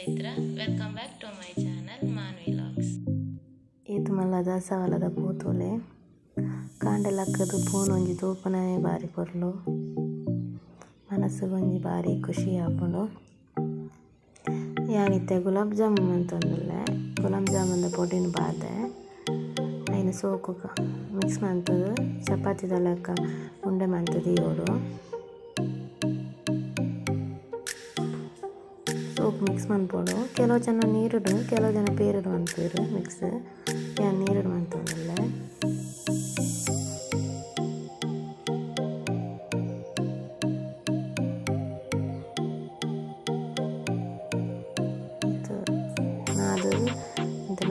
Chaitra. Welcome back to my channel Manvi vlogs. ಏತ್ ಮಲ್ಲ ದಾಸವಾಳದ ಪೂತೊಲೆ ಕಾಂಡೆ ಲಕ್ಕದು ಪೂನೊಂಜಿ ತೂಪುನವೇ ಬಾರಿ ಪೊರ್ಲು ಮನಸ್ಸುಗೊಂಜಿ ಬಾರಿ ಖುಷಿ ಆಪುಂಡು. ಯಾನಿತ್ತೆ ಗುಲಾಬ್ ಜಾಮೂನ್ ಮಂತೊಂದುಲ್ಲೆ. ಗುಲಾಬ್ ಜಾಮೂನ್ದ ಪೊಡಿನ್ ಬಾದೆ ಐನ್ ಸೋಕು ಮಿಕ್ಸ್ ಮಂತುದು ಚಪಾತಿದ ಲೆಕ್ಕ ಉಂಡೆ ಮಂತು ದೀವೊಡು. ಸೋಕು ಮಿಕ್ಸ್ ಮನ್ಪೊಡು. ಕೆಲವು ಜನ ನೀರುಡು ಕೆಲವು ಜನ ಪೇರುಡು ಮನ್ಪುವೆರ್ ಮಿಕ್ಸ್. ಯಾನ್ ನೀರುಡು ಮಂತೊಂದುಲ್ಲೆ. ನಾದು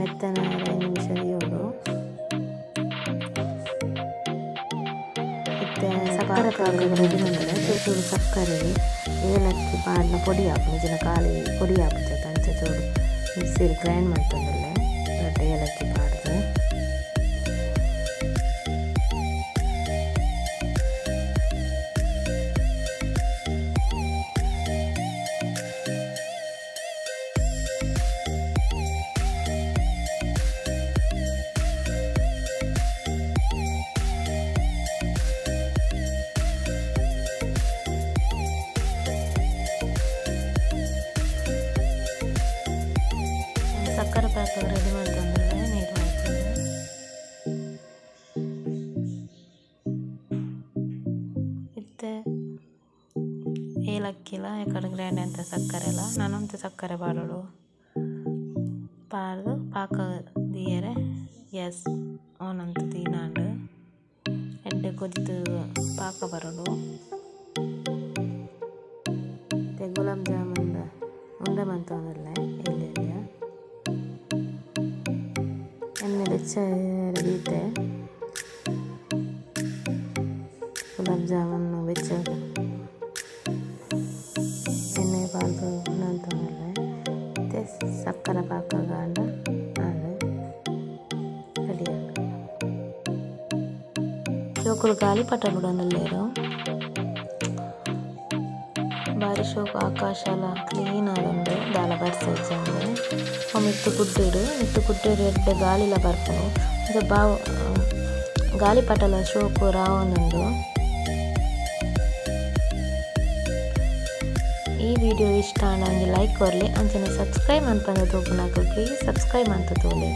ಮೆತ್ತನೆ 5 ನಿಮಿಷ ದೀವೊಡು. ಇತ್ತೆ ಸಕ್ಕರೆ ಪಾಕ ರೆಡಿ ಮಂತುಲೆ. ಚೂರು ಚೂರು ಸಕ್ಕರೆ ಏಲಕ್ಕಿ ಪಾಡ್ನ ಪೊಡಿ ಆಪುಂಡು, ಇಜ್ಜಿಂಡ ಖಾಲಿ ಪೊಡಿ ಆಪುಜಿ ಅಂಚ ಚೂರು ಮಿಕ್ಸಿಡ್ ಗ್ರೈಂಡ್ ಮಂತೊಂದುಲ್ಲೆ ದೊಡ್ಡ ಏಲಕ್ಕಿ ಪಾಡ್ದು. ಸಕ್ಕರೆ ಪಾಕ ರೆಡಿ ಮಂತೊಂದುಲ್ಲೆ. ನೀರು ಮಲ್ತೊಂದು ಇತ್ತೆ ಏಲಕ್ಕಿಲ ಎಕಡೆ ಗ್ರೈಂಡ್ ಅಂತ ಸಕ್ಕರೆ ಎಲ್ಲ ನಾನೊಂತೆ ಸಕ್ಕರೆ ಪಾಡೊಡು. ಪಾಡ್ದು ಪಾಕ ದೀಯರೆ ಗ್ಯಾಸ್ ಆನ್ ಅಂತ ದೀನಾಂಡ್ ಎಡ್ಡೆ ಕೊದಿತು ಪಾಕ ಬರೊಡು. ಇತ್ತೆ ಗುಲಾಬ್ ಜಾಮೂನ್ ಉಂಡೆ ಮಂತೊಂದುಲ್ಲೆ. ಎಲ್ಯ ಎಲ್ಯ ಎಣ್ಣೆ ಬೆಚ್ಚ ದೀತೆ ಗುಲಾಬ್ ಜಾಮೂನ್ ಬೆಚ್ಚ ಎಣ್ಣೆ ಪಾಡ್ದು ಮಂತೊಂದುಲ್ಲೆ. ಇತ್ತೆ ಸಕ್ಕರೆ ಪಾಕ ಗಾಂಡ ಆಂಡ್ ರೆಡಿ ಆಂಡ್. ಜೋಕುಲು ಗಾಳಿಪಟ ಬುಡೊಂದುಲ್ಲೆರ್. ಬಾರಿ ಶೋಕು ಆಕಾಶಲ ಕ್ಲೀನ್ ಆದುಂಡು ದಾಲ ಬರ್ಸ ಇಜ್ಜಂದೆ. ಮಿತ್ತ್ ಗುಡ್ಡೆಡ್ ಮಿತ್ತ್ ಗುಡ್ಡೆಡ್ ಎಡ್ಡೆ ಗಾಳಿಲ ಬರ್ಪುಂಡು. ಅಂಚ ಬಾವು ಗಾಳಿಪಟಲ ಶೋಕು ರಾವೊಂದುಂಡು. ಈ ವಿಡಿಯೋ ಇಷ್ಟ ಆಂಡ ಒಂಜಿ ಲೈಕ್ ಕೊರ್ಲೆ, ಅಂಚನೆ ಸಬ್ಸ್ಕ್ರೈಬ್ ಮನ್ಪಂದೆ ತೂಪುನಕುಲು ಪ್ಲೀಸ್ ಸಬ್ಸ್ಕ್ರೈಬ್ ಮಂತ್ ತೂಲೆ.